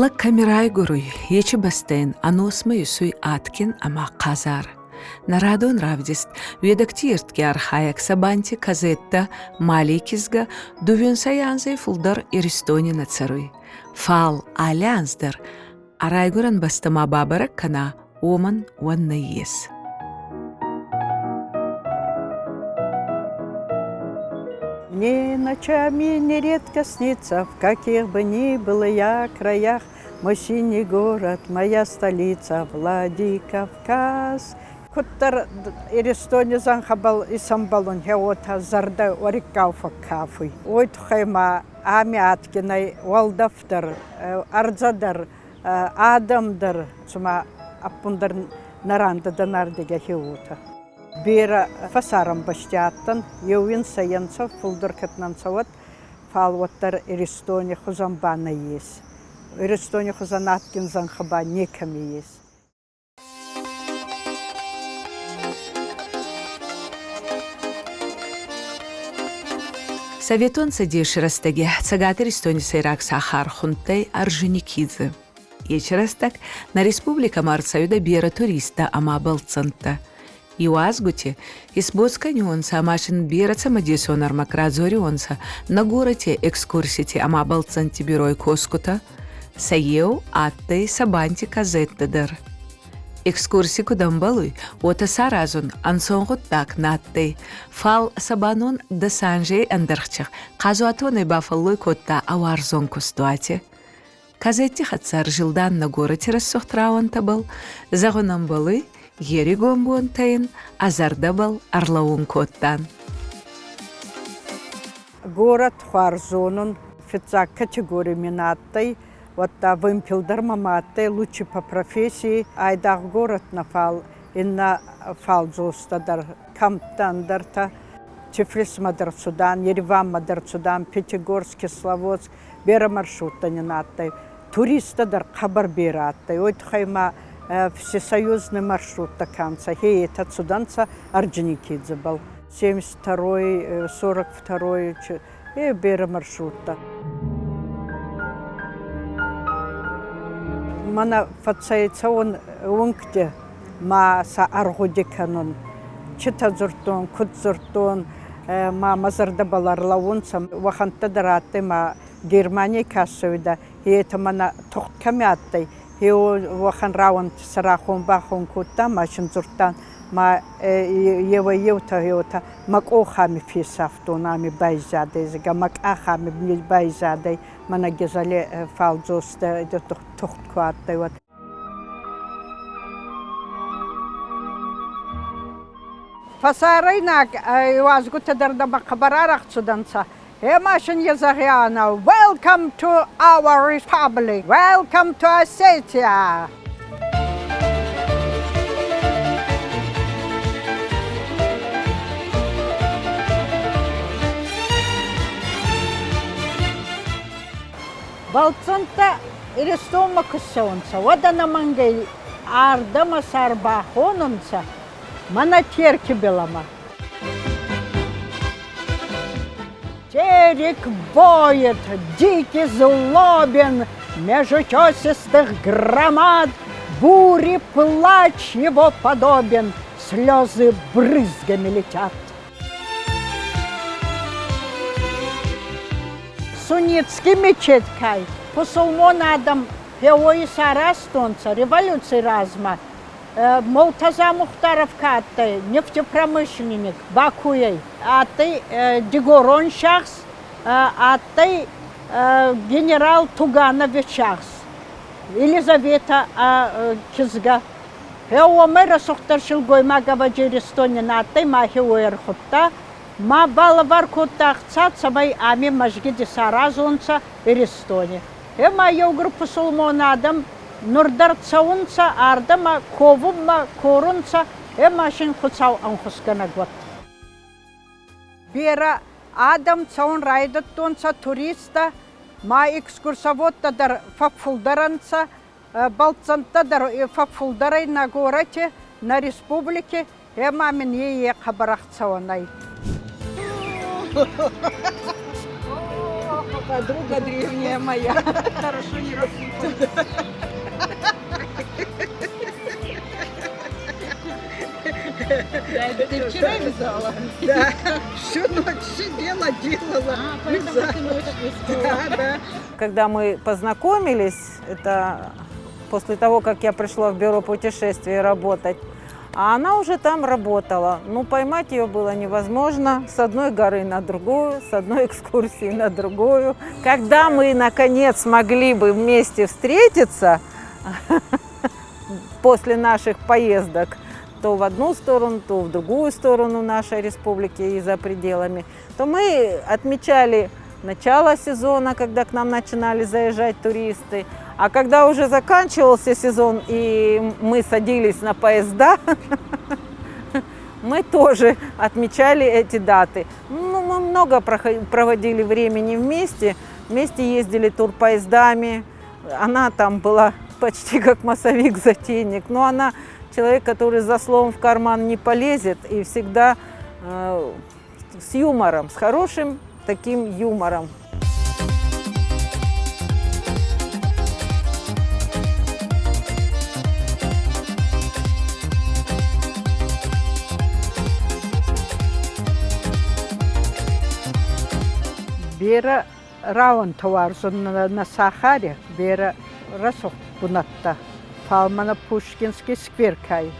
Лӕг кӕми райгуруй, ечи бӕстӕн ӕносмӕ исуй адгин ӕма хъазар. Нӕ радон равдист уедӕгти ӕртги архайӕг Сабанти Казетта Малий кизгӕ дууинсӕй анзей фулдӕр Иристони нӕ цӕруй. Фал алли анз дӕр ӕ райгурӕн бӕстӕмӕ бабӕрӕг кӕна, уомӕн уӕн нӕййес. Мне ночами нередко снится, в каких бы ни было я краях, мой синий город, моя столица, Владикавказ. Куддӕр Иристони зӕнхӕбӕл исӕмбӕлун уотӕ зӕрдӕ уӕриккау фӕккафуй. Уой туххӕй ма ами адгинӕй уӕлдӕф дӕр, ӕрдзӕ дӕр, адӕм дӕр, цума ӕппундӕр нӕ рандӕ ардигӕ уотӕ. Берӕ фӕсарӕн бӕсти адтӕн, еуинсӕйӕнцӕ, фулдӕр кӕд нӕ нцӕ, уӕд, фал уӕддӕр Иристони хузӕн ба нӕййес. Иристони хузӕн адгин зӕнхӕ ба некӕми ес. Советон Цӕдеси рӕстӕги Цӕгат Иристони сӕйраг сахар хундтӕй Орджоникидзе. Еци рӕстӕг нӕ республикӕмӕ ӕрцӕуидӕ берӕ туристтӕ ӕма бӕлццӕнттӕ. Иуазгути исбоц кӕниуонцӕ ӕма син берӕ цӕмӕдесон ӕрмӕг радзориуонцӕ нӕ горӕти экскурсити ӕма бӕлццӕнтти бюрой косгутӕ. Сӕ еу адтӕй Сабанти Казетта дӕр. Экскурси куд ӕмбӕлуй, уотӕ саразун ӕнцон гъуддаг нӕ адтӕй, фал Сабанон дӕс анзей ӕндӕргъчи хъазуатонӕй бафӕллой кодта ӕ уарзон кустуати. Казетти хӕццӕ ӕрзилдан нӕ горӕти рӕсугъд рауӕнтӕбӕл, зӕгъун ӕмбӕлуй, е ригон бонтӕ ин ӕ зӕрдӕбӕл ӕрлӕуун кодтан. Горӕт хуарз зонун, фиццаг категори мин адтӕй, уӕдта вымпел дӕр мӕмӕ адтӕй лучше по профессии, айдагъ горӕт нӕ, фал иннӕ фалдзостӕ дӕр, кӕмттӕ ӕндӕртӕ. Тифлисмӕ дӕр цудан, Ереванмӕ дӕр цудан, Пятигорск, Кисловодск, берӕ маршруттӕ нин адтӕй. Туристтӕ дӕр хъӕбӕр берӕ адтӕй. Уой туххӕй ма всесоюзный маршруттӕ ка нцӕ, хе етӕ цудӕнцӕ Орджоникидзебӕл. 72-й, 42-й, берӕ маршруттӕ. Мӕнӕ фӕцӕйцӕун унгти ма сӕ ӕргъуди кӕнун. Читӕ дзурдтон, куд дзурдтон, ма мӕ зӕрдӕбӕл ӕрлӕуунцӕ. Уӕхӕнттӕ дӕр адтӕй ма Германийӕй ка ссӕуидӕ, етӕ мӕнӕ тугъд кӕми адтӕй, уӕхӕн рауӕнти сӕ рахон-бахон кодта ма син дзурдтан, ма еуӕй-еутӕ еутӕ мӕ къох ами фесафтон, ами байзадӕй, зӕгъгӕ, мӕ къах ами байзадӕй, мӕнӕ Гезале фалдзостӕ тугъд ку адтӕй, уӕд. Фӕсарӕйнаг иуазгутӕ дӕр нӕмӕ хъӕбӕр арӕх цудӕнцӕ. Ӕма син е зӕгъианӕ: Welcome to our republic! Welcome to Ossetia! Бӕлццӕнттӕ Иристонмӕ ку ссӕунцӕ, уӕд ӕнӕмӕнгӕй ардӕмӕ сӕ ӕрбахонунцӕ мӕнӕ Терки билӕмӕ. Терек воет, дикий злобен, меж утесистых громад, бури плач его подобен, слезы брызгами летят. Суннитский мечеткӕй пусулмон адӕм хеуой исаразтонцӕ революций размӕ. Муртаза Мухтаров ка адтӕй, нефтепромышленник Бакуйӕй, адтӕй дигорон шахс, адтӕй генерал Туганович шахс, Елизавета кизгӕ. Гъе уомӕй рӕсугъддӕр силгоймаг ӕвӕдзи Иристони нӕ адтӕй, мӕхе уой ӕрхудта, ма балӕвар кодта ӕхца, цӕмӕй ами мӕзгид исаразонцӕ Иристони. Ӕма еугур пусулмон адӕм нур дӕр цӕунцӕ ардӕмӕ ковунмӕ, корунцӕ, ӕма син Хуцау ӕнхусгӕнӕг уӕд. Берӕ адӕм цӕун райдӕдтонцӕ туристтӕ, ма экскурсоводтӕ дӕр фӕффулдӕр ӕнцӕ, бӕлццӕнттӕ дӕр фӕффулдӕр ӕй нӕ горӕти, нӕ республики, ӕма мин е хъӕбӕр ӕхцӕуӕн ӕй. Подруга древняя моя. Хорошо не Ты вчера вязала? Да, всю ночь сидела, делала. А, поэтому ты ночь не спала. Да, да. Когда мы познакомились, это после того, как я пришла в бюро путешествий работать, а она уже там работала. Ну, поймать ее было невозможно. С одной горы на другую, с одной экскурсии на другую. Когда мы, наконец, смогли бы вместе встретиться после наших поездок, то в одну сторону, то в другую сторону нашей республики и за пределами, то мы отмечали начало сезона, когда к нам начинали заезжать туристы. А когда уже заканчивался сезон и мы садились на поезда, мы тоже отмечали эти даты. Ну, мы много проводили времени вместе, вместе ездили турпоездами. Она там была почти как массовик-затейник, но она человек, который за словом в карман не полезет и всегда с юмором, с хорошим таким юмором. Берӕ рауӕнтӕ уарзун нӕ сахари, берӕ рӕсугъд бунӕттӕ. Фал мӕнӕ Пушкинский сквер кай,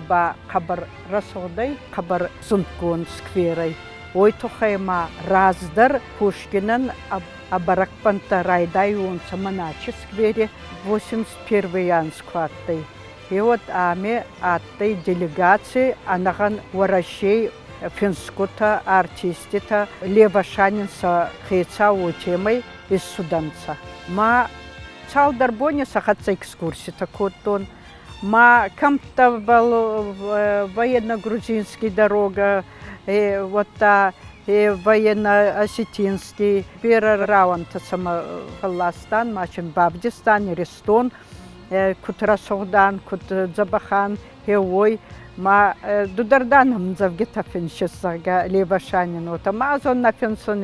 ба хъӕбӕр рӕсугъдӕй, хъӕбӕр зундгонд скверӕй. Уой туххӕй ма раздӕр Пушкинӕн ӕ бӕрӕгбӕнттӕ райдайуонцӕ Маначи сквери 81 анз ку адтӕй. И вот ами адтӕй делегаци ӕнӕгъӕн Уӕрӕсей финсгутӕ, артиститӕ Лев Ошанин сӕ хецау уотемӕй иссудӕнцӕ. Ма цалдӕр бони сӕ хӕццӕ экскурситӕ кодтон. Ма кӕмттӕбӕл военно-грузинский дорога, уӕдта военно-осетинский берӕ рауӕнтӕ сӕмӕ фӕлластан, ма син бавдистан Иристон, куд рӕсугъдан, куд дзӕбӕхан, гье уой. Ма ду дӕр дан ӕмдзӕвгитӕ финсис, зӕгъгӕ, Лев Ошанин уотӕ. Ма ӕз нӕ финсун,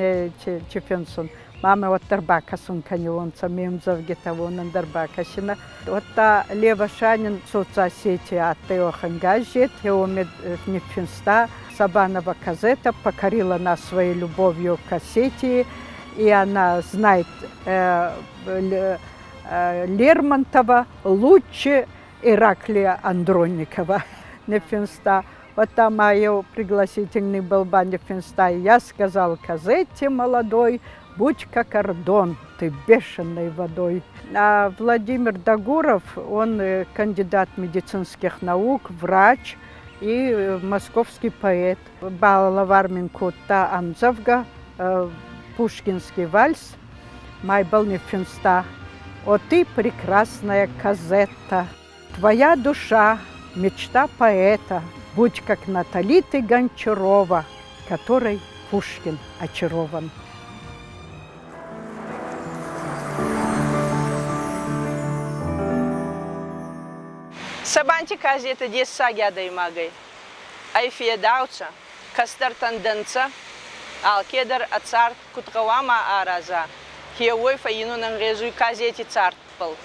чи финсун. Мамӕ уӕддӕр бакӕсун кӕниуонцӕ ме мдзӕвгитӕ, уонӕн дӕр бакӕсинӕ. Уӕдта Лев Ошанин соцсети адтӕй уӕхӕн газет, уоми ниффинста: «Сабанова Казета покорила нас своей любовью к Осетии, и она знает Лермонтова лучше Ираклия Андроникова». Ниффинста. Вот там мое пригласительный был ниффинста. Я сказал Казете молодой: будь как Ардон, ты бешеной водой. А Владимир Дагуров, он кандидат медицинских наук, врач и московский поэт. Балӕвар мин кодта ӕмдзӕвгӕ «Пушкинский вальс». Ма йбӕл ниффинста: «О ты, прекрасная Казетта, твоя душа, мечта поэта, будь как Натали ты Гончарова, которой Пушкин очарован». Сабанти газети дессаги адӕймагӕй ӕй федауцӕ, кӕстӕртӕн дӕнцӕ, алкедӕр ӕ цард куд гъӕуама араза, хеуой фӕййинун ӕнгъезуй газети цардбӕл.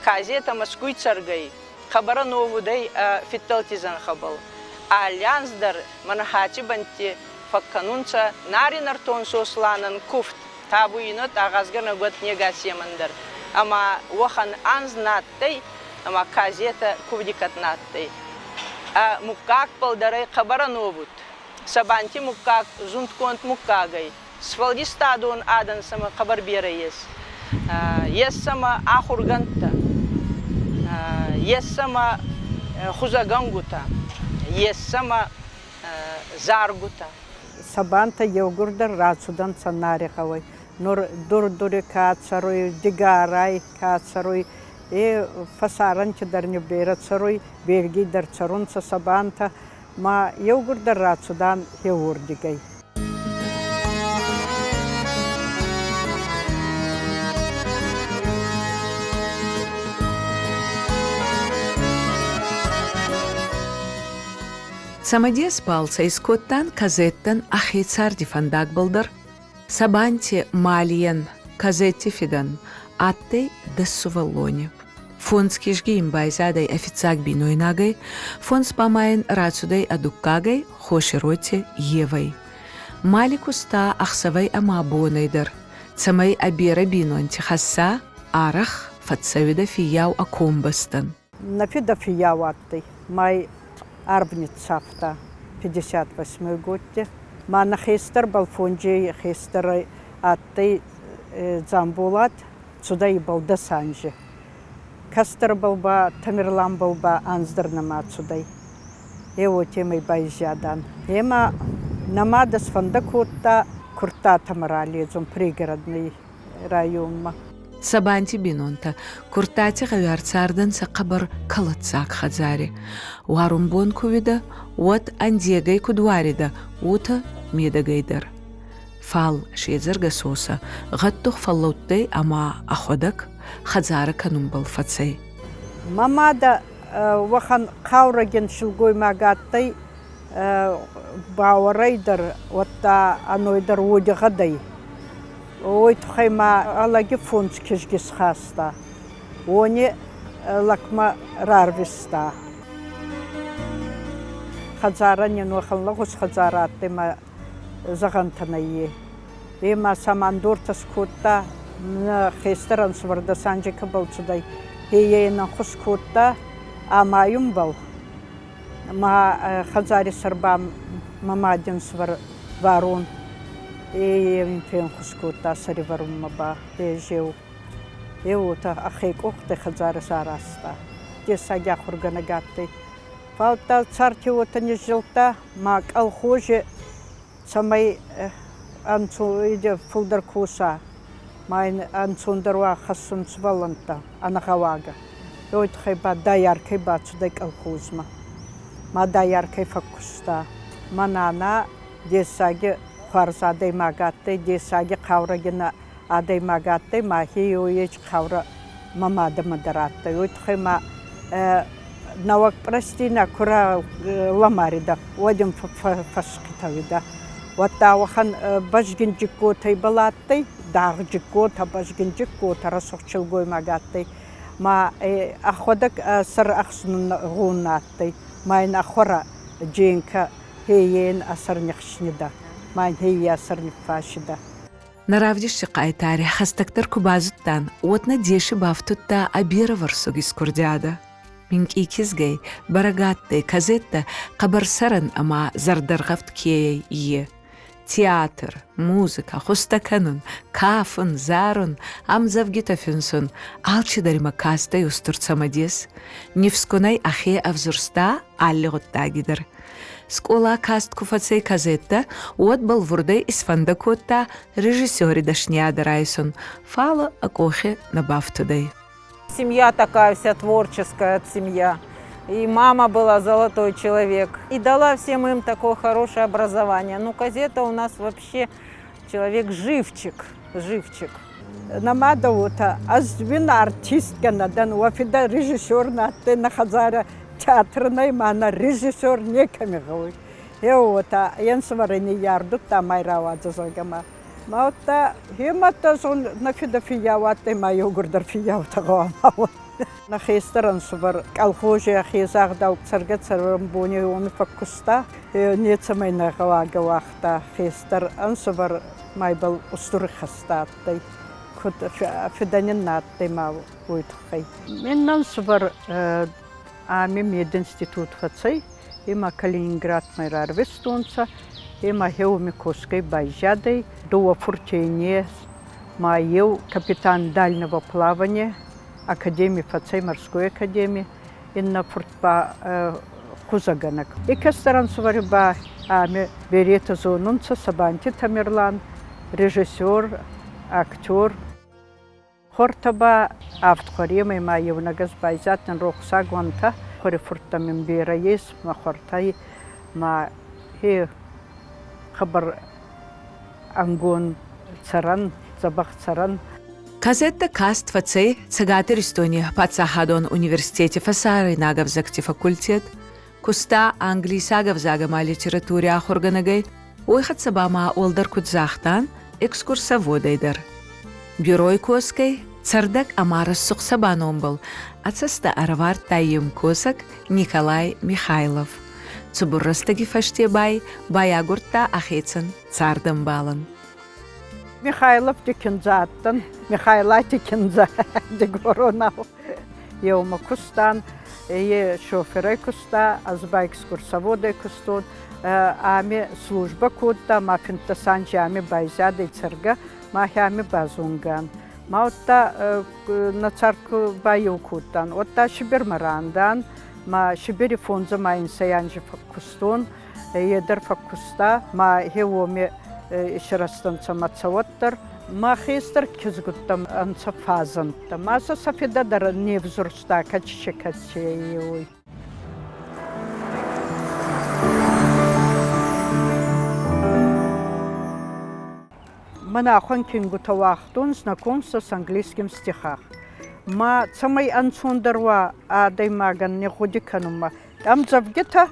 Газетӕ Мӕскуй цӕргӕй, хъӕбӕр ӕновудӕй ӕ фидтӕлти зӕнхӕбӕл. Алли анз дӕр мӕнӕ бӕнтти фӕккӕнунцӕ Нари нӕртон Сосланӕн кувд, табу ин уӕд, агъазгӕнӕг уӕд не гасемӕн дӕр. Ӕма уӕхӕн анз на адтӕй, ӕма газетӕ кувди кӕд на адтӕй. Ӕ муггагбӕл дӕр ӕй хъӕбӕр ӕновуд. Сабанти муггаг зундгонд муггаг ӕй. Сфӕлдистадон адӕн сӕмӕ хъӕбӕр берӕ ес. Ес сӕмӕ ахургӕндтӕ, ес сӕмӕ хузӕгӕнгутӕ, ес сӕмӕ заргутӕ. Сабантӕ еугурдӕр рацудӕнцӕ Нари гъӕуӕй. Нур Дур-Дури ка цӕруй, Дигарай ка цӕруй, е фӕсарӕнти дӕр нибберӕ цӕруй, Бельгий дӕр цӕрунцӕ Сабантӕ, ма еугурдӕр рацудан хеуордигӕй. Цӕмӕдес балцӕ искодтан Казеттӕн ӕхе царди фӕндагбӕл дӕр. Сабанти Малийӕн Казетти фидӕн адтӕй дӕс сувӕллони. Фондз кизги ин байзадӕй ӕ фиццаг бийнойнагӕй, фондз ба ма ин рацудӕй ӕ дуккагӕй Хосироти Евӕй. Мали куста ӕхсӕвӕй ӕма бонӕй дӕр, цӕмӕй ӕ берӕ бийнонти хӕсса, арӕх фӕццӕуидӕ фиййау ӕ комбӕстӕн. Нӕ фидӕ фиййау адтӕй, май арв ниццавта 58 годти. Ма нӕ хестӕр балфонджей хестӕр адтӕй Дзамболат, цудӕй ибӕл дӕс анзи. Кӕстӕрбӕл ба Тамерланбӕл ба анз дӕр нӕма цудӕй. Е уотемӕй байзадан. Ӕма нӕ мадӕ сфӕндӕ кодта Курттатӕмӕ раледзун пригородный районмӕ. Сабанти бийнонтӕ Курттати гъӕуи ӕрцардӕнцӕ хъӕбӕр кӕлӕддзаг хӕдзари. Уарун бон ку уидӕ, уӕд ӕндегӕй куд уаридӕ, уотӕ медӕгӕй дӕр. Фал седзӕргӕ сосӕ гъӕддух фӕллӕудтӕй ӕма ӕхуӕдӕг хӕдзарӕ кӕнунбӕл фӕцӕй. Мӕ мадӕ уӕхӕн хъаурӕгин силгоймаг адтӕй, бауӕрӕй дӕр, уӕдта ӕной дӕр уодигъӕдӕй. Уой туххӕй ма ӕ лӕги фондз кизги схаста, уони лӕгмӕ рарвиста. Хӕдзарӕн ин уӕхӕн лӕгъуз хӕдзарӕ адтӕй ма зӕгъӕнтӕ нӕййе. Е ма самандортӕ скодта, нӕ хестӕр ӕнсувӕр Дасанджи кӕбӕл цудӕй, е ин ӕнхус кодта амайунбӕл. Ма хӕдзари сӕр ба мӕ мади ӕнсувӕр Варон, е ин фенхус кодта сӕривӕрунмӕ ба, е зеу. Е уотӕ ӕхе къохтӕй хӕдзарӕ саразта. Дессаги ахургӕнӕг адтӕй. Фал царти уотӕ низзилдта, ма колхози цӕмӕй фулдӕр коса, ма ин ӕнцондӕр уа хӕссун сувӕллӕнттӕ ӕнӕгъӕуагӕ. Уой туххӕй ба дояркӕй бацудӕй колхозмӕ. Ма дояркӕй фӕккуста. Мӕ нана дессаги хуарз адӕймаг адтӕй, дессаги хъаурӕгин адӕймаг адтӕй, мӕхе еуеч хъаурӕ мӕ мадӕмӕ дӕр адтӕй. Уой туххӕй ма нӕуӕг пърӕстинӕ ку ламаридӕ, уӕд ин фӕсхъитӕуидӕ. Уӕдта ауӕхӕн бӕзгин джиккотӕ ибӕл адтӕй, даргъ джиккотӕ, бӕзгин джиккотӕ, рӕсугъд силгоймаг адтӕй. Ма ӕхуӕдӕг ӕ сӕр ӕхснун гъун адтӕй, ма ин ӕ хуӕрӕ Дженка хеййен ӕ сӕр нихснидӕ, ма ин хеййи ӕ сӕр ниффасидӕ. Нӕ равдисти хъайтари хӕстӕгдӕр ку базудтан, уӕд нӕ деси бафтудта ӕ берӕвӕрсуг искурдиадӕ. Минкъий кизгӕй, бӕрӕг адтӕй, казеттӕ хъӕбӕр сӕрӕн ӕма зӕрдӕргъӕвд ке ӕй, е. Театр, музыкӕ, хузтӕ кӕнун, кафун, зарун, ӕмдзӕвгитӕ финсун алчидӕр имӕ кастӕй устур цӕмӕдес. Нифсгунӕй ӕхе ӕвзурста алли гъуддаги дӕр. Скъола каст ку фӕцӕй газеттӕ, уӕд бӕлвурдӕй исфӕндӕ кодта режиссери дӕсниадӕ райсун, фал ӕ къохи нӕ бафтудӕй. Семья такая вся творческая семья. И мама была золотой человек. И дала всем им такое хорошее образование. Ну, Казета у нас вообще человек живчик, живчик. Нӕ мадӕ уотӕ, ӕз уин артисткӕ нӕ дӕн, уӕ фидӕ режиссер нӕ адтӕй, нӕ хӕдзарӕ театр нӕй, ма нӕ режиссер некӕми гъӕуй. Е уотӕ ӕнсувӕрӕй ниййардудта май рауадзӕ, зӕгъгӕ ма. Ма удта хемӕттӕ зон нӕ фидӕ фиййау адтӕй, ма еугурдӕр фиййаутӕ гъӕуама уон. Нӕ хестӕр ӕнсувӕр колхози ӕхе загъдау цӕргӕ-цӕрӕнбони уоми фӕккуста. Нецӕмӕй нӕ гъӕуагӕ уагъта. Хестӕр ӕнсувӕр ма ибӕл устур ихӕстӕ адтӕй. Куд фидӕнин нӕ адтӕй ма уой туххӕй. Ме нсувӕр ами мединститут фӕцӕй, ӕма Калининградмӕ рарвистонцӕ. Ӕма гъеуоми косгӕй байзадӕй. Дууӕ фуртей не ма еу капитан дальнего плавания, академи фӕцӕй морской академи, иннӕ фурт ба хузӕгӕнӕг. И кӕстӕр ӕнсувӕри ба ами беретӕ зонунцӕ Сабанти Тамерлан, режиссер, актер. Хортӕ ба авд хуӕремӕй ма еунӕг ӕз байзадтӕн рохсаг уӕнтӕ. Хуӕри фурттӕ мин берӕ ес, мӕ хуӕртӕй ма хе хъӕбӕр ӕнгон цӕрӕн, дзӕбӕх цӕрӕн. Газеттӕ каст фӕцӕй Цӕгат Иристони паддзахадон университети фӕсарӕйнаг ӕвзӕгти факультет, куста англисаг ӕвзаг ӕма литератури ахургӕнӕгӕй, уой хӕццӕ ба ма уӕлдӕр куд загътан, экскурсоводӕй дӕр. Бюрой косгӕй, цӕрдӕг ӕма рӕсугъд Саба номбӕл ӕ цӕстӕ ӕрӕвардта е мкосӕг Николай Михайлов. Цубур рӕстӕги фӕсте бай байагурдта ӕхецӕн цардӕмбалӕн. Михайлов Тикиндза адтӕн, Михайла Тикиндза дигоронау. Еумӕ кустан, е шоферӕй куста, ӕз ба экскурсоводӕй кустон. Ами службӕ кодта, ма финддӕс анзи ами байзадӕй цӕргӕ, мах ами базонгӕ ан. Ма удта нӕ цард ку байеу кодтан, уӕдта Сибирмӕ рандан, ма Сибири фондз ӕма инсӕй анзи фӕккустон, е дӕр фӕккуста, ма хе уоми исирӕзтӕнцӕ мӕ цӕуӕт дӕр. Мӕ хестӕр кизгуттӕ ӕнцӕ фазӕнттӕ, ма сӕ сӕ фидӕ дӕр не взурста, кӕчче-кӕчче, уой. Мӕн ахуӕн кингутӕ уагътон знакомство с английским стихах. Ма цӕмӕй ӕнцондӕр уа адӕймагӕн не гъуди кӕнунмӕ, ӕмдзӕвгитӕ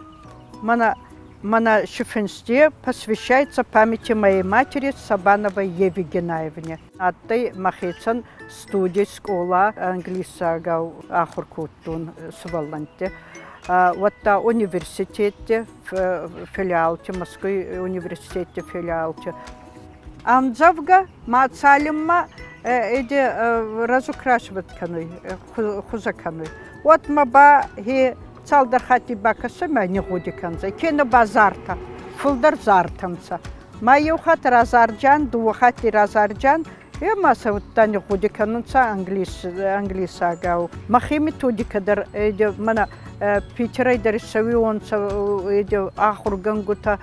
мӕнӕ мӕнӕ Шифенсте посвящается памяти моей матери Сабановой Еве Генаевне. Адтӕй мӕхецӕн студий скъола англисагау ахур кодтон сувӕллӕнтти. Уӕдта университетти филиалти, Москвы университетти филиалти. Ӕмдзӕвгӕ ма цалинмӕ эти разукрашивать кӕнуй, хузӕ кӕнуй. Уӕдмӕ ба хе цалдӕр хатти бакӕсӕ ма нигъгъуди кӕндзӕй, кенӕ ба зартӕ, фулдӕр зартӕ нцӕ. Ма еу хатт разарджан, дууӕ хатти разарджан, е ма сӕ удта нигъгъуди кӕнунцӕ англисагау. Мӕхе методикӕ дӕр мӕнӕ Питерӕй дӕр иссӕуионцӕ ахургӕнгутӕ,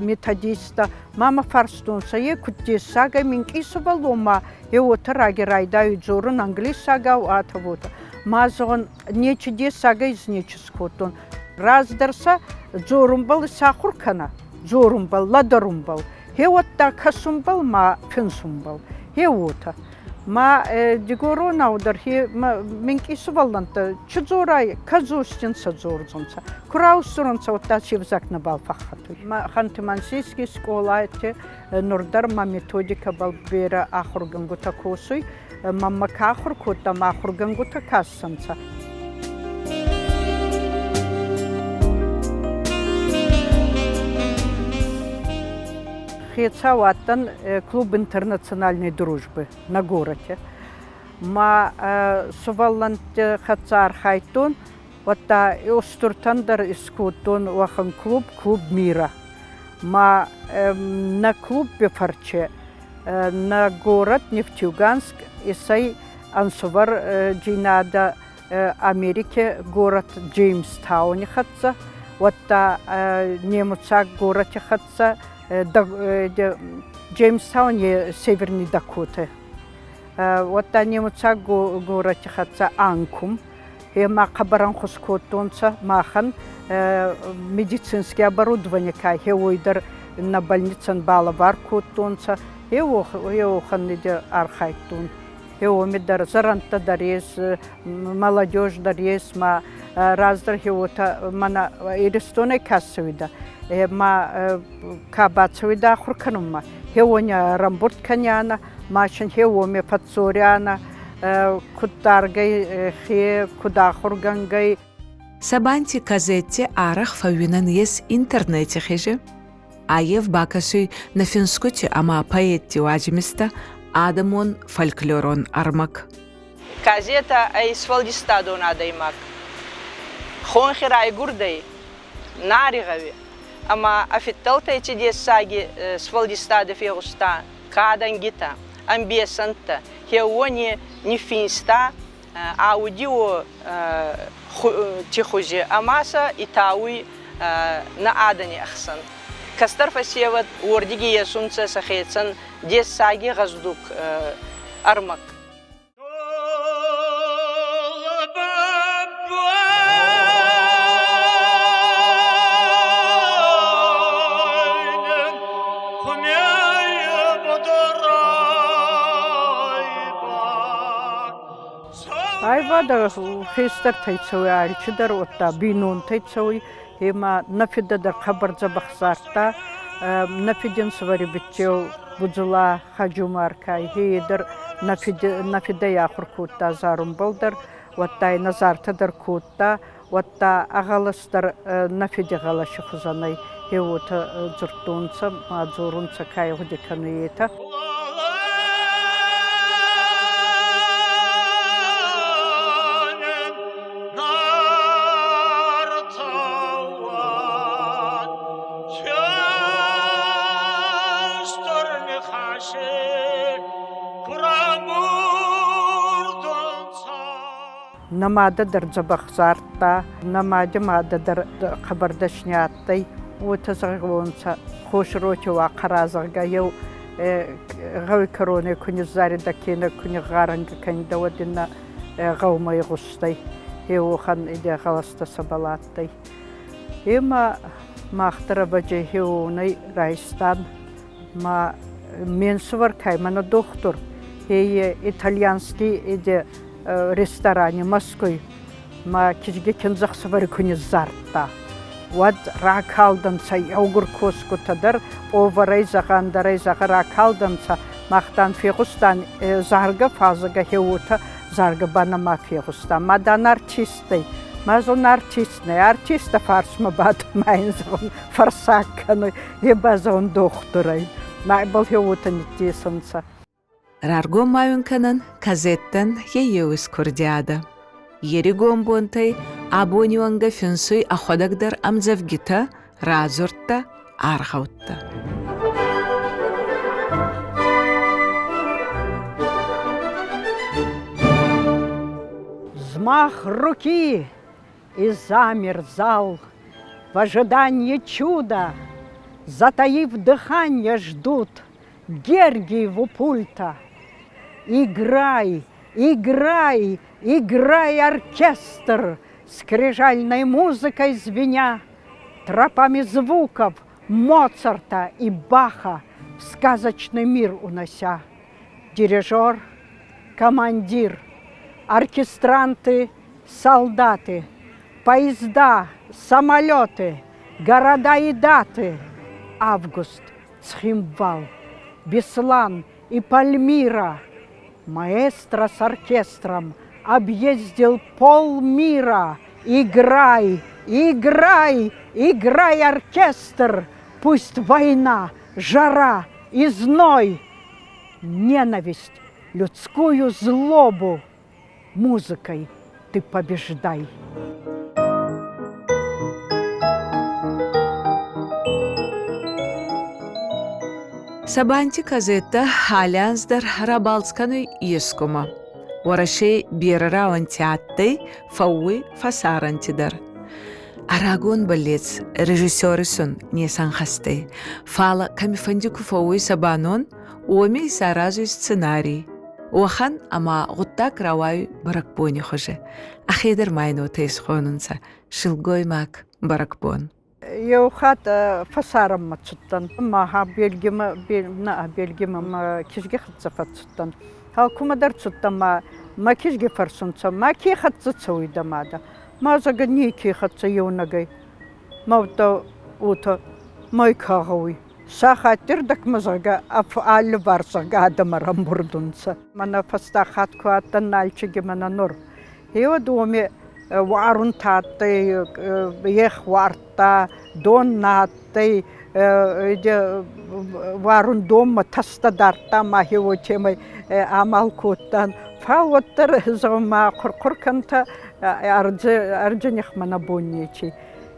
методисттӕ. Ма мӕ фарстонцӕ, е куд дессаг ӕй минкъий сувӕллон ма е уотӕ раги райдайуй дзорун англисагау, атӕ-уотӕ. Ма зӕгъун, нечи дессагӕй изнечи скодтон. Раздӕр сӕ дзорунбӕл исахур кӕнӕ, дзорунбӕл, лӕдӕрунбӕл. Хеуӕттӕ кӕсунбӕл ма финсунбӕл. Хе уотӕ. Ма дигоронау дӕр хе минкъий сувӕллӕнттӕ чи дзорай, кӕдзосгин сӕ дзордзӕнцӕ. Ку раустуронцӕ, уӕдта се взаг нӕбал фӕххӕтуй. Ханты-Мансийский скъолати нур дӕр ма методикӕбӕл берӕ ахургӕнгутӕ косуй. Мӕнмӕ ка ахур кодта, ма ахургӕнгутӕ кӕссӕнцӕ. Хецау адтӕн клуб интернациональной дружбы на городе. Ма сувӕллӕнтти хӕццӕ архайдтон, уӕдта устуртӕн дӕр искодтон уӕхӕн клуб, клуб мира. Ма нӕ клуб бефӕрче нӕ город Нефтеюганск исӕй ӕнсувӕр джийнадӕ Америки город Джеймстауни хӕццӕ, уӕдта немуцаг городи хӕццӕ Джеймстаун Северный Дакоты. Уӕдта немуцаг городи хӕццӕ Анкум. Ма хъӕбӕр ӕнхус кодтонцӕ махӕн медицинский оборудование ка уой дӕр нӕ больницӕн балӕвар кодтонцӕ. Еуӕхӕн архайдтон. Уоми дӕр зӕрӕндтӕ дӕр ес, молодежь дӕр ес, ма раздӕр уотӕ мӕнӕ Иристонӕй ка цӕуидӕ, ма ка бацӕуидӕ ахур кӕнунмӕ, хеуони ӕрӕмбурд кӕнианӕ, ма син хеуоми фӕдздзорианӕ, куд даргӕй хе, куд ахургӕнгӕй. Сабанти газетти арӕх фӕууинӕн ес интернети хези. Аййев бакӕсуй нӕ финсгути ӕма поэтти уадзимистӕ адӕмон фольклорон ӕрмӕг. Газетӕ ӕй сфӕлдистадон адӕймаг. Хонхи райгурдӕй, Нари гъӕуи. Ӕма ӕ фидтӕлтӕй ци дессаги сфӕлдистадӕ фегъуста, кадӕнгитӕ, ӕмбесӕндтӕ, хеуони ниффинста аудио хузи ӕма сӕ итауй нӕ адӕни ӕхсӕн. Кӕстӕр фӕсевӕд уордиги есунцӕ сӕхецӕн дессаги гъӕздуг ӕрмӕг. Аивад хестӕртӕй цӕуй, алчидӕр уӕдта бийнонтӕй цӕуй, ӕма нӕ фидӕ дӕр хъӕбӕр дзӕбӕх зардта. Нӕ фидин сувӕри биццеу Будзула Хаджумар ка е дӕр нӕ фидӕй ахур кодта зарунбӕл дӕр, уӕдта ин ӕ зартӕ дӕр кодта, уӕдта ӕ гъӕлӕс дӕр нӕ фиди гъӕлӕси хузӕн ӕй. Е уотӕ дзурдтонцӕ ма дзорунцӕ, ка гъуди кӕнуй, етӕ. Нӕ мадӕ дӕр дзӕбӕх зардта, нӕ мади мадӕ дӕр хъӕбӕр дӕсни адтӕй. Уотӕ зӕгъуонцӕ, Хосроти уахъӕра, зӕгъгӕ, еу гъӕуи кӕронӕй ку низзаридӕ кенӕ ку нигъгъарӕнгӕ кӕнидӕ, уӕд ин нӕ гъӕумӕ игъустӕй. Еуӕхӕн иде гъӕлӕстӕ сӕбӕл адтӕй. Ема мах дӕр ӕвӕджи хеуонӕй райстан ма ме нсувӕр кай мӕнӕ дохтур, е итальянский иде ресторани Москвй ма кизги киндзӕхсӕвӕри ку низзардта, уӕд ракалдӕнцӕ еугур косгутӕ дӕр, поварӕй зӕгъӕ, ӕндӕрӕй зӕгъӕ, ракалдӕнцӕ. Мах, дан, фегъустан заргӕ фӕззӕгӕ хеуотӕ заргӕ ба нӕма фегъустан. Ма, дан, артисттӕй. Ма зон артист нӕй. Артисттӕ фарсмӕ бадун ма ин зӕгъун, фӕрсаг кӕнуй, е ба зӕгъун дохтурӕй. Ма ибӕл хеуотӕ ниттесунцӕ. Раргом ма уин кӕнӕн газеттӕн е еу искурдиадӕ. Е ригон бонтӕй абони уӕнгӕ финсуй ӕхуӕдӕг дӕр ӕмдзӕвгитӕ, радзурдтӕ, аргъӕуттӕ. Взмах руки и замер зал в ожидании чуда, Затаив дыхание, ждут Гергиеву пульта. Играй, играй, играй, оркестр, Скрижальной музыкой звеня, Тропами звуков Моцарта и Баха В сказочный мир унося. Дирижер, командир, оркестранты, солдаты, Поезда, самолеты, города и даты. Август, Цхинвал, Беслан и Пальмира. Маэстро с оркестром объездил полмира. Играй, играй, играй, оркестр! Пусть война, жара и зной, ненависть, людскую злобу музыкой ты побеждай. Сабанти газеттӕ алли дӕр рабалц кӕнуй ескумӕ. Уӕрӕсей берӕ рауӕнти адтӕй, фӕууй фӕсарӕнти дӕр. Ӕ рагон бӕллец режиссер исун не сӕнхӕст ӕй, фал кӕмифӕнди ку фӕууй Сабанон, уоми исаразуй сценарий. Уӕхӕн ӕма гъуддаг рауайуй бӕрӕгбони хузи. Ӕхе дӕр ма ин уотӕ исхонунцӕ силгоймаг бӕрӕгбон. Еу хатт фӕсарӕнмӕ цудтӕн. Ма Бельгимӕ, нӕ, Бельгимӕ мӕ кизги хӕццӕ фӕццудтӕн. Фал кумӕдӕр цудтӕн ма мӕ кизги фӕрсунцӕ, ма ке хӕццӕ цӕуй дӕ мадӕ? Ма зӕгъӕ, неке хӕццӕ еунӕгӕй. Ма удта уотӕ мӕй ка гъӕуй? Сахаттирдӕгмӕ, зӕгъгӕ, алливарс, зӕгъгӕ, адӕм ӕрӕмбурд унцӕ. Мӕнӕ фӕстаг хатт ку адтӕн Нальчиги, мӕнӕ нур. Еуӕд уоми уарунтӕ адтӕй, ех уардта, дон нӕ адтӕй, уарун донмӕ тӕстӕ дардта ма уотемӕй амал кодтан. Фал уӕддӕр, зӕгъун, ма хъур-хъур кӕнтӕ, ӕрдзи нихмӕ нӕ бон нечи.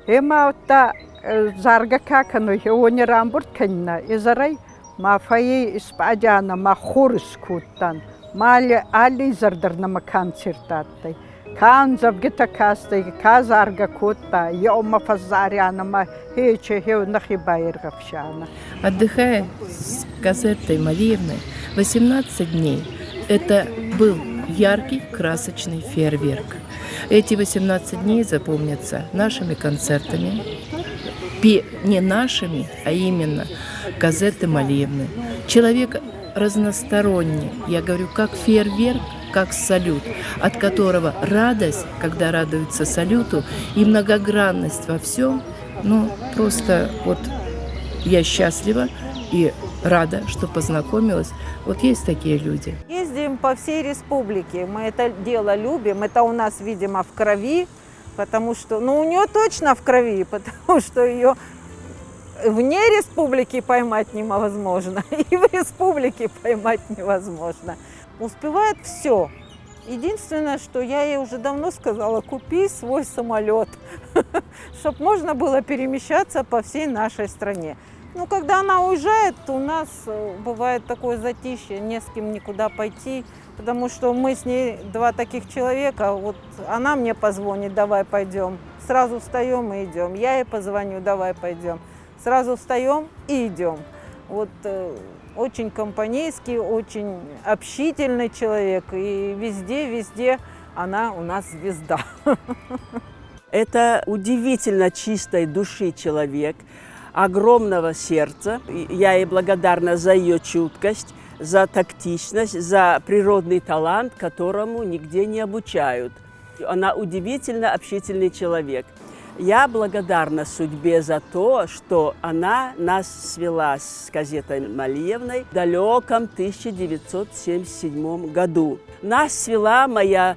Ӕма удта Заргӕ ка кӕнуй, уони рамбурд кӕнинӕ изӕрӕй ма фӕййи испъадианӕ ма хор искодтан. Ма алли изӕр дӕр нӕмӕ концерт адтӕй. Ка ӕмдзӕвгитӕ кастӕй, ка заргӕ кодта, еумӕ фӕззарианӕ ма хече хеу нӕхе баиргъӕфсианӕ. Отдыхая с Казеттой Малиевной 18 дней, это был яркий, красочный фейерверк. Эти 18 дней запомнятся нашими концертами, не нашими, а именно Казетты Малиевны. Человек разносторонний, я говорю, как фейерверк, как салют, от которого радость, когда радуются салюту, и многогранность во всем, ну, просто вот я счастлива и рада, что познакомилась. Вот есть такие люди. Ездим по всей республике. Мы это дело любим. Это у нас, видимо, в крови, потому что, ну, у нее точно в крови, потому что ее вне республики поймать невозможно, и в республике поймать невозможно. Успевает все. Единственное, что я ей уже давно сказала, купи свой самолет, чтобы можно было перемещаться по всей нашей стране. Ну, когда она уезжает, у нас бывает такое затишье, не с кем никуда пойти, потому что мы с ней два таких человека. Вот она мне позвонит, давай пойдем. Сразу встаем и идем. Я ей позвоню, давай пойдем. Сразу встаем и идем. Вот очень компанейский, очень общительный человек. И везде, везде она у нас звезда. Это удивительно чистой души человек, огромного сердца. Я ей благодарна за ее чуткость, за тактичность, за природный талант, которому нигде не обучают. Она удивительно общительный человек. Я благодарна судьбе за то, что она нас свела с Казетой Малиевной в далеком 1977 году. Нас свела моя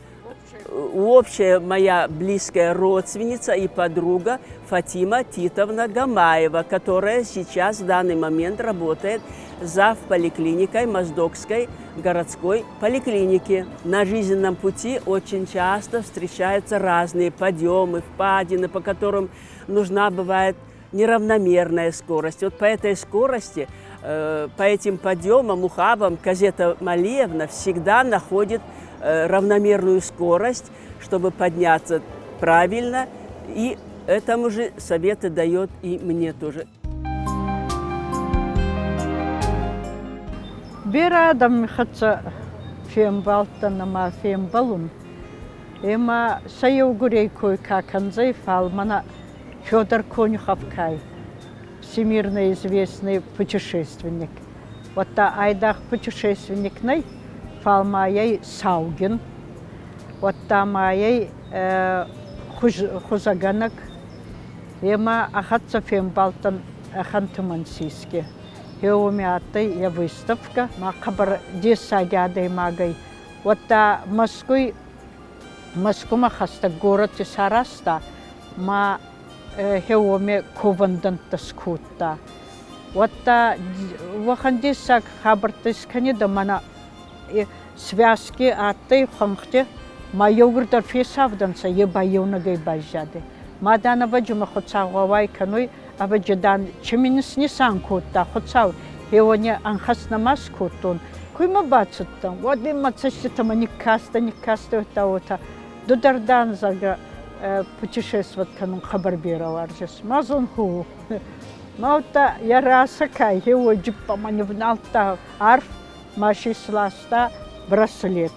общая моя близкая родственница и подруга Фатима Титовна Гамаева, которая сейчас в данный момент работает зав. Поликлиникой Моздокской городской поликлиники. На жизненном пути очень часто встречаются разные подъемы, впадины, по которым нужна бывает неравномерная скорость. Вот по этой скорости, по этим подъемам, ухабам Казета Малиевна всегда находит равномерную скорость, чтобы подняться правильно. И этому же советы дает и мне тоже. Берӕ адӕми хӕццӕ фембалдтӕн ӕма фембӕлун. Ӕма сӕ еугурей кой ка кӕндзӕй, фал мӕнӕ Федор Конюхов кай, всемирно известный путешественник. Уӕдта айдагъ путешественник нӕй, фал ма ӕй саугин, уӕдта ма ӕй хузӕгӕнӕг. Ӕма ӕ хӕццӕ фембалдтӕн Ханты-Мансийски. Уоми адтӕй йӕ выставкӕ, ма хъӕбӕр дессаги адӕймагӕй. Уӕдта Мӕскуй Мӕскумӕ хӕстӕг горӕти саразта, ма уоми ковӕндӕнттӕ скодта. Уӕдта уӕхӕн дессаг хабӕрттӕ искӕнидӕ мӕнӕ связки адтӕй хуӕнхти, ма еугурдӕр фесавдӕнцӕ, е ба еунӕгӕй байзадӕй. Ма дан ӕвӕджи мӕ Хуцау гъӕуай кӕнуй, ӕвӕджи дан чими нисан кодта Хуцау, хеуони ӕнхӕст нӕма скодтон. Ку имӕ бацудтӕн, уӕд ин мӕ цӕститӕмӕ никкастӕ, никкастӕ уӕдта уотӕ, ду дӕр дан, зӕгъгӕ, путешествовать кӕнун хъӕбӕр берӕ уарзис. Ма зон ху. Ма удта йӕ расӕ кай, хеуой джиппӕмӕ нивналдта арф, ма си сласта браслет.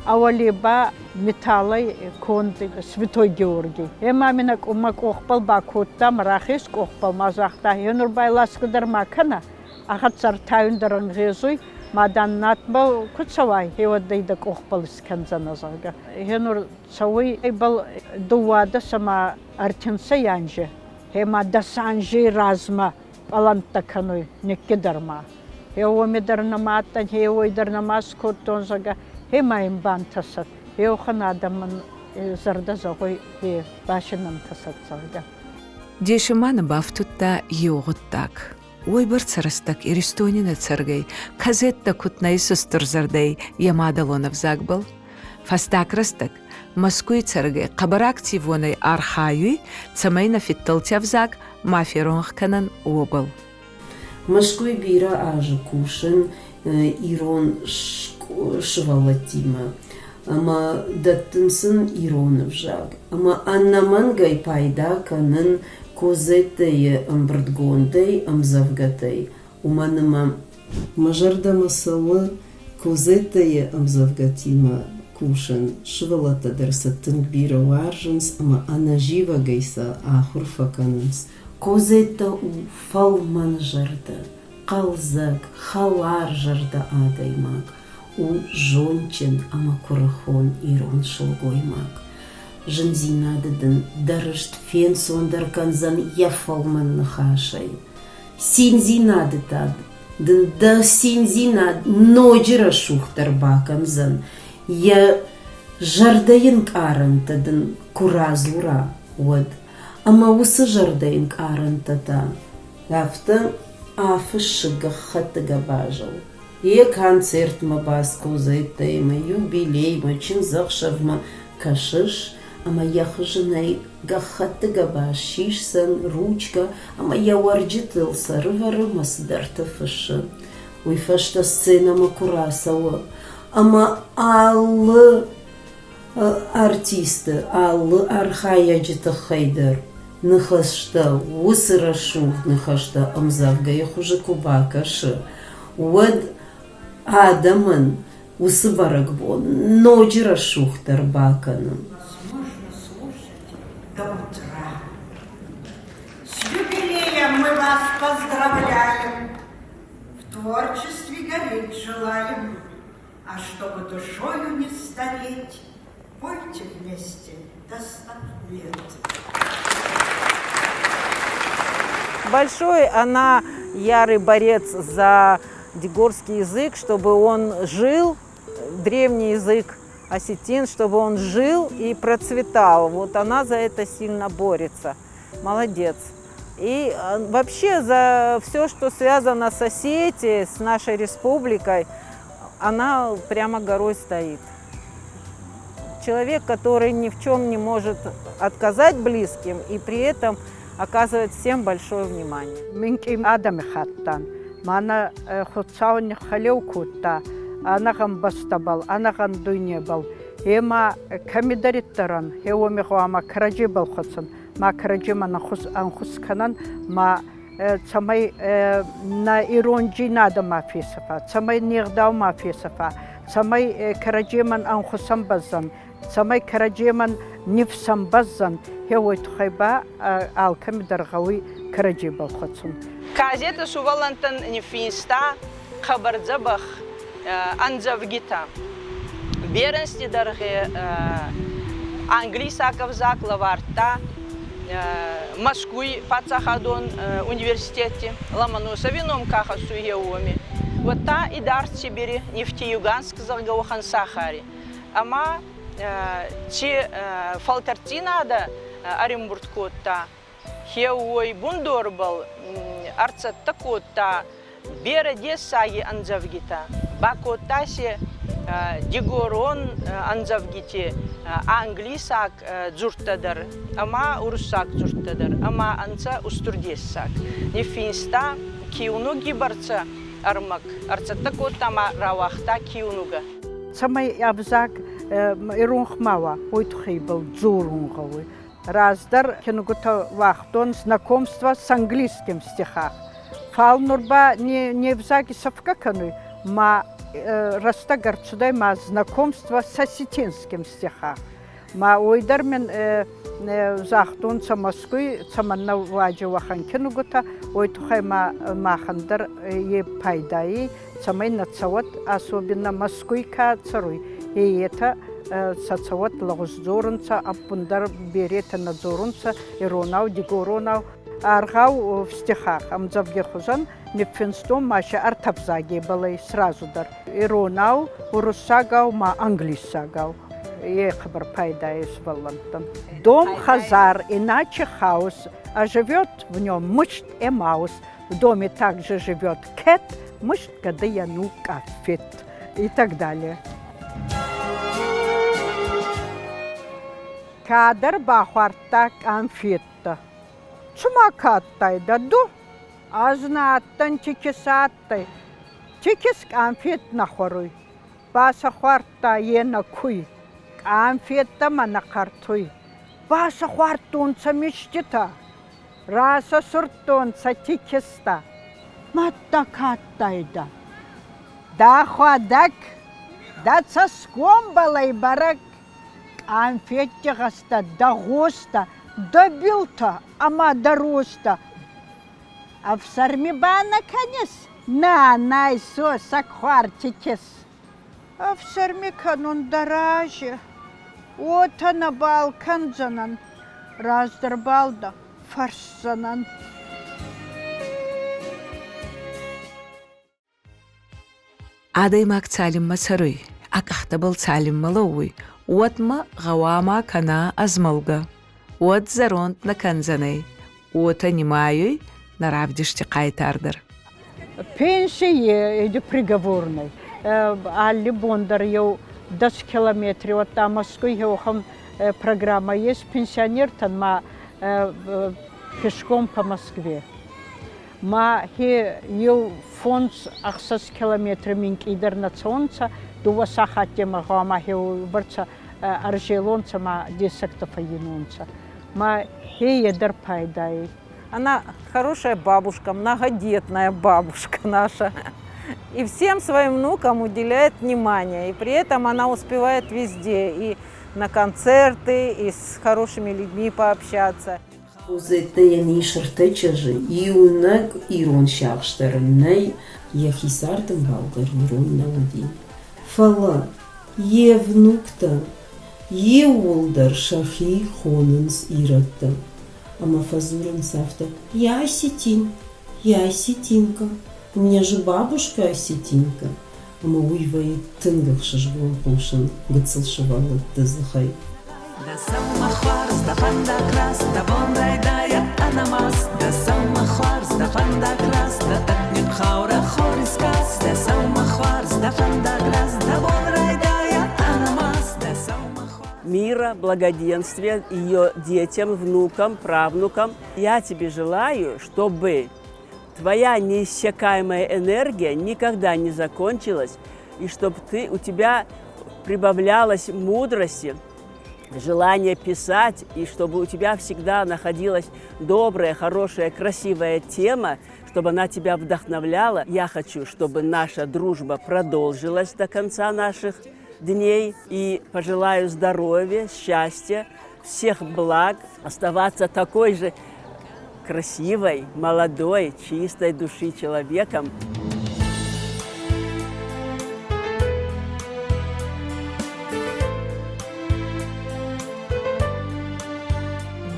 Ауали ба металлӕй конд Святой Георгий. Ӕма мин мӕ къохбӕл бакодта, мӕ рахес къохбӕл ма загъта, енур байласгӕ дӕр ма кӕнӕ, ахӕццӕ ӕртайун дӕр ӕнгъезуй, ма дан надбӕл ку цӕуай, хеуӕддӕй дӕ къохбӕл искӕндзӕнӕ, зӕгъгӕ. Енур цӕуй ибӕл дууадӕс ӕма ӕртинсӕй анзи, ӕма дӕс анзей размӕ пъалӕнттӕ кӕнуй никкидӕр ма. Уоми дӕр нӕма адтӕн, уой дӕр нӕма скодтон, зӕгъгӕ, ма ин бантӕсӕд. Еуӕхӕн адӕмӕн зӕрдӕ зӕгъуй, башин ӕнтӕсӕд, зӕгъгӕ. Деси ма нӕ бафтудта еу гъуддаг. Уойбӕрцӕ рӕстӕг Иристони нӕ цӕргӕй, газеттӕ куд нӕ исустурзӕрдӕй йӕ мадӕлон ӕвзагбӕл. Фӕстаг рӕстӕг Мӕскуй цӕргӕй хъӕбӕр активонӕй архайуй, цӕмӕй нӕ фидтӕлти ӕвзаг ма феронх кӕнӕн, уобӕл. Мӕскуыйы бирӕ азы кусын ирон сывӕллӕттимӕ ӕмӕ дӕттын сын ирон ӕвзаг. Ӕмӕ ӕнӕмӕнгӕй пайда кӕнын Козеттӕйы ӕмбырдгондӕй ӕмдзӕвгӕтӕй, уымӕн ӕмӕ мӕ зӕрдӕмӕ цӕуы Козеттӕйы ӕмдзӕвгӕтимӕ кусын. Сывӕллӕттӕ дӕр сӕ тынг бирӕ уарзынц ӕмӕ ӕнӕзивӕгӕй сӕ ахуыр фӕкӕнынц. Козеттӕ у фӕлмӕнзӕрдӕ, хъӕлдзӕг, хӕларзӕрдӕ адӕймаг, у зондджын ӕмӕ куырыхон ирон сылгоймаг. Зындзинады дын дӕ рыст фенцондӕр кӕндзӕн йӕ фӕлмӕн ныхасӕй. Циндзинады та дын дӕ циндзинад ноджы рӕсугъддӕр бакӕндзӕн, йӕ зӕрдӕйы нкъарӕнтӕ дын куы радзура, уӕд. Ӕмӕ уыцы зӕрдӕйы нкъарӕнтӕ та афтӕ афыссы гӕххӕтты гӕбазыл. Йӕ концертмӕ баскозӕйттӕимӕ, юбилеймӕ, чындзӕхсӕвмӕ кӕсыс, ӕмӕ йӕ хызынӕй гӕххӕтты гӕбаз сисдзӕн, ручкӕ ӕмӕ йӕ уӕрджытыл сӕрывӕры мӕ цыдӕртӕ фыссы. Уый фӕстӕ сценӕмӕ куы рацӕуы ӕмӕ алы артисты алы архайӕджы тыххӕй дӕр ныхӕстӕ, уыцы рӕсугъд ныхӕстӕ ӕмдзӕвгӕйы хуызы куы бакӕсы, уӕд адӕмӕн уыцы бӕрӕгбон ноджы рӕсугъддӕр бакӕны. Можно слушать до утра. С юбилеем мы вас поздравляем, в творчестве гореть желаем. А чтобы душою не стареть, пойте вместе до 100 лет. Большой она ярый борец за дигорский язык, чтобы он жил, древний язык осетин, чтобы он жил и процветал. Вот она за это сильно борется. Молодец. И вообще за все, что связано с Осетией, с нашей республикой, она прямо горой стоит. Человек, который ни в чем не может отказать близким и при этом оказывает всем большое внимание. Минкъий адӕмихаттӕн мӕнӕ Хуцау ниххӕлеу кодта ӕнӕгъӕн бӕстӕбӕл, ӕнӕгъӕн дуйнебӕл. Ӕма кӕмидӕриддӕр ан, уоми гъӕуама кӕрӕдзебӕл хуӕцӕн, ма кӕрӕдземӕн ӕнхус кӕнӕн, ма цӕмӕй нӕ ирондзийнадӕ ма фесӕфа, цӕмӕй не гъдау ма фесӕфа, цӕмӕй кӕрӕдземӕн ӕнхусӕн бӕззӕн, цӕмӕй кӕрӕдземӕн нифсӕн бӕззӕн, гье уой туххӕй ба алкӕми дӕр гъӕуй кӕрӕдзебӕл хуӕцун. Газети сувӕллӕнттӕн ниффинста хъӕбӕр дзӕбӕх ӕмдзӕвгитӕ. Берӕнсти дӕргъи англисаг ӕвзаг лӕвардта Мӕскуй паддзахадон университети Ломоносови ном ка хӕссуй, уоми. Уӕдта идард Сибири, Нефтеюганск, зӕгъгӕ, уӕхӕн сахари. Ӕма ци фӕлтӕрддзийнадӕ ӕримбурд кодта, хеуой бундорбӕл ӕрцӕттӕ кодта берӕ дессаги ӕмдзӕвгитӕ, бакодта си дигорон ӕмдзӕвгити англисаг дзурдтӕ дӕр ӕма уруссаг дзурдтӕ дӕр ӕма ӕнцӕ устур дессаг. Ниффинста киунуги бӕрцӕ ӕрмӕг, ӕрцӕттӕ кодта ма рауагъта киунугӕ. Цӕмӕй ӕвзаг иронх ма уа, уой туххӕй ибӕл дзорун гъӕуй. Раздӕр киногутӕ уагътон знакомство с английским стихах. Фал нур ба не взаги сӕфгӕ кӕнуй, ма рӕстӕг ӕрцудӕй ма знакомство с осетинским стихах. Ма уой дӕр мин загътонцӕ Мӕскуй, цӕмӕннӕ уаджи уӕхӕн киногутӕ, уой туххӕй ма махӕн дӕр е пайдайи, цӕмӕй нӕ цӕуӕт, особенно Мӕскуй ка цӕруй, етӕ сӕ цӕуӕт лӕгъуз дзорунцӕ, ӕппундӕр беретӕ нӕ дзорунцӕ иронау, дигоронау. Аргъау в стихах ӕмдзӕвги хузӕн ниффинстон ма сӕ ӕртӕ взагебӕл ӕй сразу дӕр иронау, уруссагау ма англиссагау. Е хъӕбӕр пайда ес сувӕллӕнттӕн. Дом хазар, иначе хаос, а живет в нем мышь и маус. В доме также живет кэт, мышь, когда я ну кафет и так далее. Кадӕр бахуардта къанфеттӕ. Цума ка адтайдӕ ду? Ӕз нӕ адтӕн тикис адтӕй. Тикис къанфет нӕ хуӕруй. Басӕ хуардта е нӕ куй. Къанфеттӕ ма нӕ хъӕртуй. Басӕ хуардтонцӕ миститӕ. Расӕ сурдтонцӕ тикистӕ. Мадта ка адтайдӕ? Дӕхуӕдӕг, дӕ цӕсгомбӕл ӕй бӕрӕг, къанфетти гъӕстӕ дӕ гъостӕ, дӕ билтӕ ӕма дӕ ростӕ. Ӕфсӕрми ба нӕ кӕнис? Нӕ, нӕй сосӕгхуар тикис. Ӕфсӕрми кӕнун дӕ рази, уотӕ нӕбал кӕндзӕнӕн, раздӕр бал дӕ фӕрсдзӕнӕн. Адӕймаг цалинмӕ цӕруй, ӕ къӕхтӕбӕл цалинмӕ лӕууй, уӕдмӕ гъӕуама кӕна ӕзмӕлгӕ. Уӕд зӕронд нӕ кӕндзӕнӕй, уотӕ нимайуй нӕ равдисти хъайтар дӕр. Пенси или приговорный. Алли бон дӕр еу дӕс километри, уӕдта Москвй еуӕхӕн программа есть пенсионертӕн ма пешком по Москве. Ма хе еу фондз-ӕхсӕз километри минкъийдӕр нӕ цӕунцӕ, дууӕ сахаттемӕ гъӕуама хеубӕрцӕ ӕрзелонцӕ ма дессӕгтӕ фӕййинонцӕ. Ма хе е дӕр пайда ӕй. Она хорошая бабушка, многодетная бабушка наша. И всем своим внукам уделяет внимание. И при этом она успевает везде. И на концерты, и с хорошими людьми пообщаться. Козеттӕйӕн ис ӕртӕ чызджы, иунӕг ирон сиахс дӕр ын нӕй, йӕхи цардӕмбал дӕр ирон нӕ уыди. Фӕлӕ йе внуктӕ иууылдӕр сӕхи хонынц ирӕттӕ ӕмӕ фӕдзурынц афтӕ: «Я осетин, я осетинка, у меня же бабушка осетинка». Ӕмӕ уый вӕййы тынг ӕхсызгон хъусын гыццыл сывӕллӕтты дзыхӕй. Дӕ сӕумӕ хуарз, дӕ фӕндаг раст, дӕ бон райдайӕд ӕнӕмаст. Дӕ сӕумӕ хуарз, дӕ фӕндаг раст, дӕ ӕднихъаурӕ хор искаст. Дӕ сӕумӕ хуарз, дӕ фӕндаг раст, дӕ бон райдайӕд ӕнӕмаст. Дӕ сӕумӕ хуарз. Мира, благоденствия ее детям, внукам, правнукам. Я тебе желаю, чтобы твоя неиссякаемая энергия никогда не закончилась, и чтобы ты, у тебя прибавлялось мудрости, желание писать, и чтобы у тебя всегда находилась добрая, хорошая, красивая тема, чтобы она тебя вдохновляла. Я хочу, чтобы наша дружба продолжилась до конца наших дней. И пожелаю здоровья, счастья, всех благ, оставаться такой же красивой, молодой, чистой души человеком.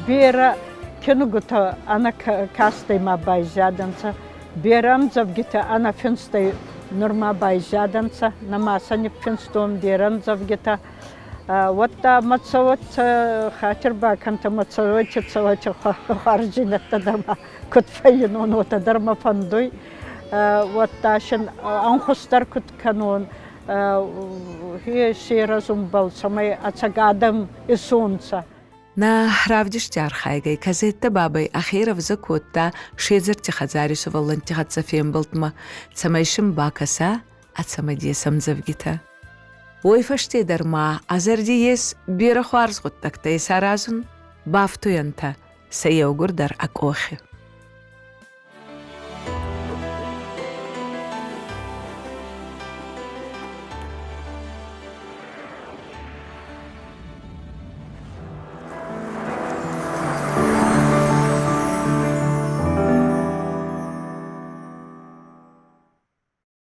Берӕ кенугутӕ ӕнӕкастӕй ма байзадӕнцӕ, берӕ ӕмдзӕвгитӕ ӕнӕфинстӕй нурма байзадӕнцӕ, нӕма сӕ ниффинстон берӕ ӕмдзӕвгитӕ. Уӕдта мӕ цӕуӕт хатир бакӕнтӕ, мӕ цӕуӕти цӕуӕти хуарздзийнӕдтӕ дӕр ма куд фӕййинон, уотӕ дӕр мӕ фӕндуй. Уӕдта син ӕнхус дӕр куд кӕнон, се рӕзунбӕл, цӕмӕй ӕцӕг адӕм исунцӕ. Нӕ равдисти архайгӕй Казеттӕ бабӕй ӕхе рӕвдзӕ кодта седзӕрти хӕдзари сувӕллӕнтти хӕццӕ фембӕлдмӕ, цӕмӕй син бакӕса ӕ цӕмӕдес ӕмдзӕвгитӕ. Уой фӕсте дӕр ма ӕ зӕрди ес берӕ хуарз гъуддӕгтӕ исаразун, бафтуйӕнтӕ сӕ еугур дӕр ӕ къохи.